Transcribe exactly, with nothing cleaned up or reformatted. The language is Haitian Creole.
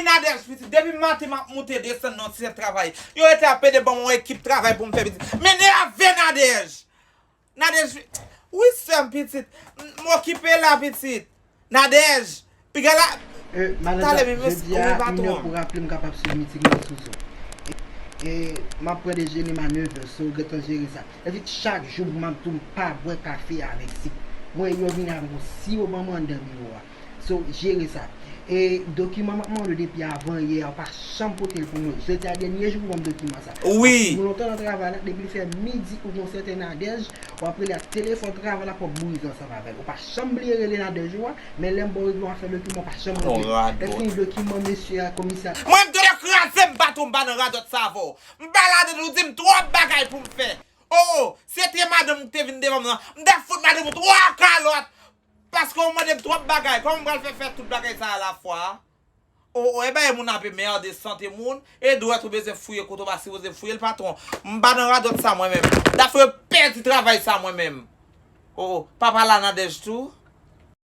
Nadège, pitit, depi maten m ap moute desann nan sèt travay. Yo rete ap pede ban m yon ekip travay pou m fè, pitit. M enève, Nadège! Nadège, wi, sè m, pitit. M okipe la, pitit. Nadège, piga la. Talè, men, jodi a, m ap raple m kapab swiv miting nan sou Zoom. E, e m ap pran dejene m a nevè, so, gentan jere sa. Sa vle di chak jou m ap di w m pa bwè kafe avèk sik. Mwen, yo vin avèk yon siwo ban mwen anndan biwo a. So, jere sa. E dokiman m ap mande w depi avan yè a, ou pa janm pote l pou mwen. Jodi a dènye jou pou ban m dokiman sa. Wi. Paske m lontan nan travay la, depi l fè midi ou gon sèten Nadège, w ap rele ak telefòn travay la pou w ap bourize ansanm avè l. Ou pa janm bliye rele Nadège ou a, men lè m ba w rezon afè dokiman, ou pa janm rele. Èske gen dokiman mesye a, komisè a? Mwen, m te kraze m baton, m pa nan radòt sa avè w. M pa ladan, ou di m twòp bagay pou m fè. O, o, si se te madanm ou ki te vin devan m nan, m t ap fout madanm ou twa kalòt. Paske ou mande m twòp bagay, kòman m pral fè fè tout bagay sa a lafwa? O, o, e bay moun ap merde sante moun, e dwèt ou bezwen fouye kote w pa sipoze fouye l, patwon. M pa nan radòt sa mwen menm. Dafè pèdi travay sa mwen menm. O, o, papa la Nadège tou.